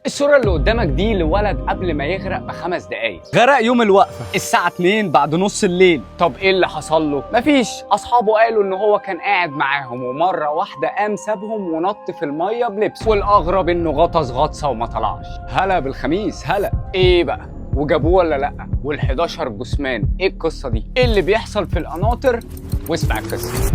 الصورة اللي قدامك دي لولد قبل ما يغرق ب5 دقايق. غرق يوم الوقفة الساعة 2 بعد نص الليل. طب ايه اللي حصل له؟ مفيش، اصحابه قالوا ان هو كان قاعد معاهم ومرة واحدة قام سابهم ونط في المية بلبس، والاغرب انه غطس غطسة وما طلعش. هلا بالخميس هلا. ايه بقى، وجابوه ولا لا؟ وال11 جثمان، ايه القصة دي؟ ايه اللي بيحصل في القناطر؟ واسمع القصة.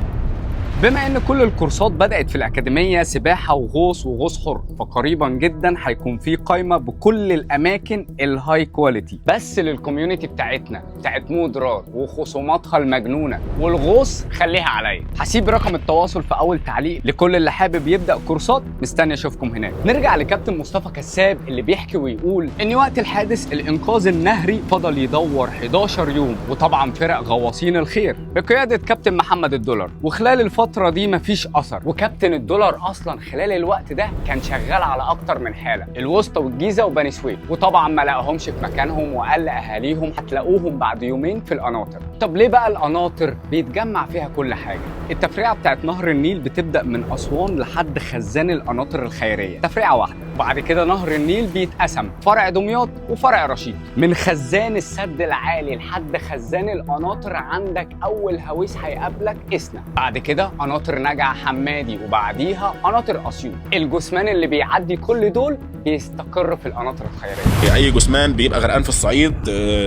بما ان كل الكورسات بدأت في الأكاديمية سباحة وغوص وغوص حر، فقريبا جدا هيكون في قائمة بكل الأماكن ال high quality بس لل community بتاعتنا بتاعت مودرار وخصوماتها المجنونة. والغوص خليها عليا، هسيب رقم التواصل في أول تعليق لكل اللي حابب يبدأ كورسات. مستني أشوفكم هناك. نرجع لكابتن مصطفى كساب اللي بيحكي ويقول إن وقت الحادث الإنقاذ النهري فضل يدور 11 يوم، وطبعا فرق غواصين الخير بقيادة كابتن محمد الدولار، وخلال الفترة دي مفيش أثر. وكابتن الدولار أصلا خلال الوقت ده كان شغال على أكتر من حالة، الوسطى والجيزة وبني سويف، وطبعا ما لقاهمش في مكانهم وقال لأهاليهم هتلاقوهم بعد يومين في القناطر. طب ليه بقى القناطر بيتجمع فيها كل حاجة؟ التفريعة بتاعت نهر النيل بتبدأ من أسوان لحد خزان القناطر الخيرية، تفريعة واحدة. وبعد كده نهر النيل بيتقسم فرع دمياط وفرع رشيد. من خزان السد العالي لحد خزان القناطر عندك أول هويس هيقابلك إسنا، بعد كده قناطر نجع حمادي، وبعديها قناطر أسيوط. الجثمان اللي بيعدي كل دول بيستقر في القناطر الخيرية. اي جثمان بيبقى غرقان في الصعيد،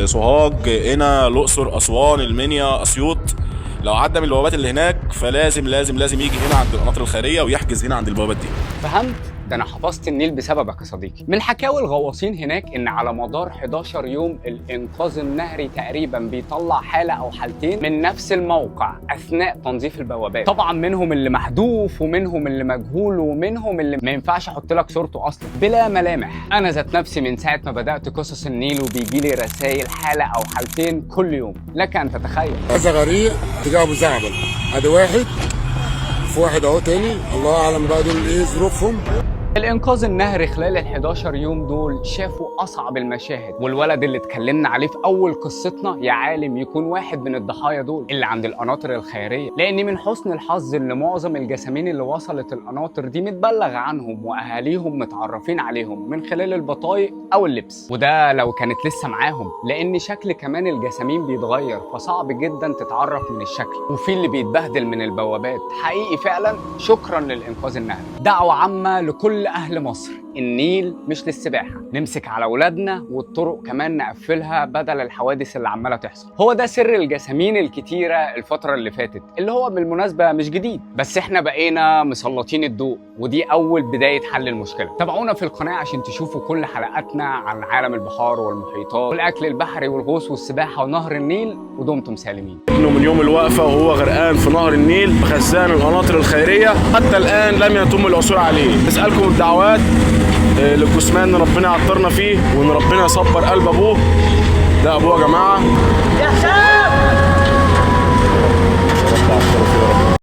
سوهاج، قنا، الاقصر، اسوان، المنيا، اسيوط، لو عدى من البوابات اللي هناك فلازم لازم لازم يجي هنا عند القناطر الخيرية ويحجز هنا عند البوابات دي. فهمت؟ ده انا حفظت النيل بسببك يا صديقي. من حكاوي الغواصين هناك ان على مدار 11 يوم الانقاذ النهري تقريبا بيطلع حاله او حالتين من نفس الموقع اثناء تنظيف البوابات. طبعا منهم اللي محذوف، ومنهم اللي مجهول، ومنهم اللي ما ينفعش احط لك صورته اصلا بلا ملامح. انا ذات نفسي من ساعة ما بدات قصص النيل وبيجي لي رسائل حاله او حالتين كل يوم، لك ان تتخيل. هذا غريق تجاه ابو زعبل، ادي واحد في واحد اهو تاني، الله اعلم بقى دول ايه ظروفهم. الإنقاذ النهري خلال ال 11 يوم دول شافوا أصعب المشاهد، والولد اللي اتكلمنا عليه في أول قصتنا يا عالم يكون واحد من الضحايا دول اللي عند القناطر الخيرية، لأن من حسن الحظ إن معظم الجسامين اللي وصلت القناطر دي متبلغ عنهم وأهاليهم متعرفين عليهم من خلال البطايق أو اللبس، وده لو كانت لسه معاهم، لأن شكل كمان الجسامين بيتغير فصعب جدا تتعرف من الشكل، وفي اللي بيتبهدل من البوابات. حقيقي فعلا شكرا للإنقاذ النهري. دعوة عامة لكل أهل مصر، النيل مش للسباحة، نمسك على أولادنا والطرق كمان نقفلها بدل الحوادث اللي عمالة تحصل. هو ده سر الجسامين الكتيرة الفترة اللي فاتت، اللي هو بالمناسبة مش جديد، بس احنا بقينا مسلطين الضوء، ودي أول بداية حل المشكلة. تابعونا في القناة عشان تشوفوا كل حلقاتنا عن عالم البحار والمحيطات والأكل البحري والغوص والسباحة ونهر النيل، ودمتم سالمين. ابنه من يوم الوقفة وهو غرقان في نهر النيل بخزان القناطر الخيرية، حتى الان لم يتم العثور عليه. نسالكم الدعوات للجثمان ان ربنا يعطرنا فيه، وان ربنا يصبر قلب ابوه. ده ابوه يا جماعة. يا هشام.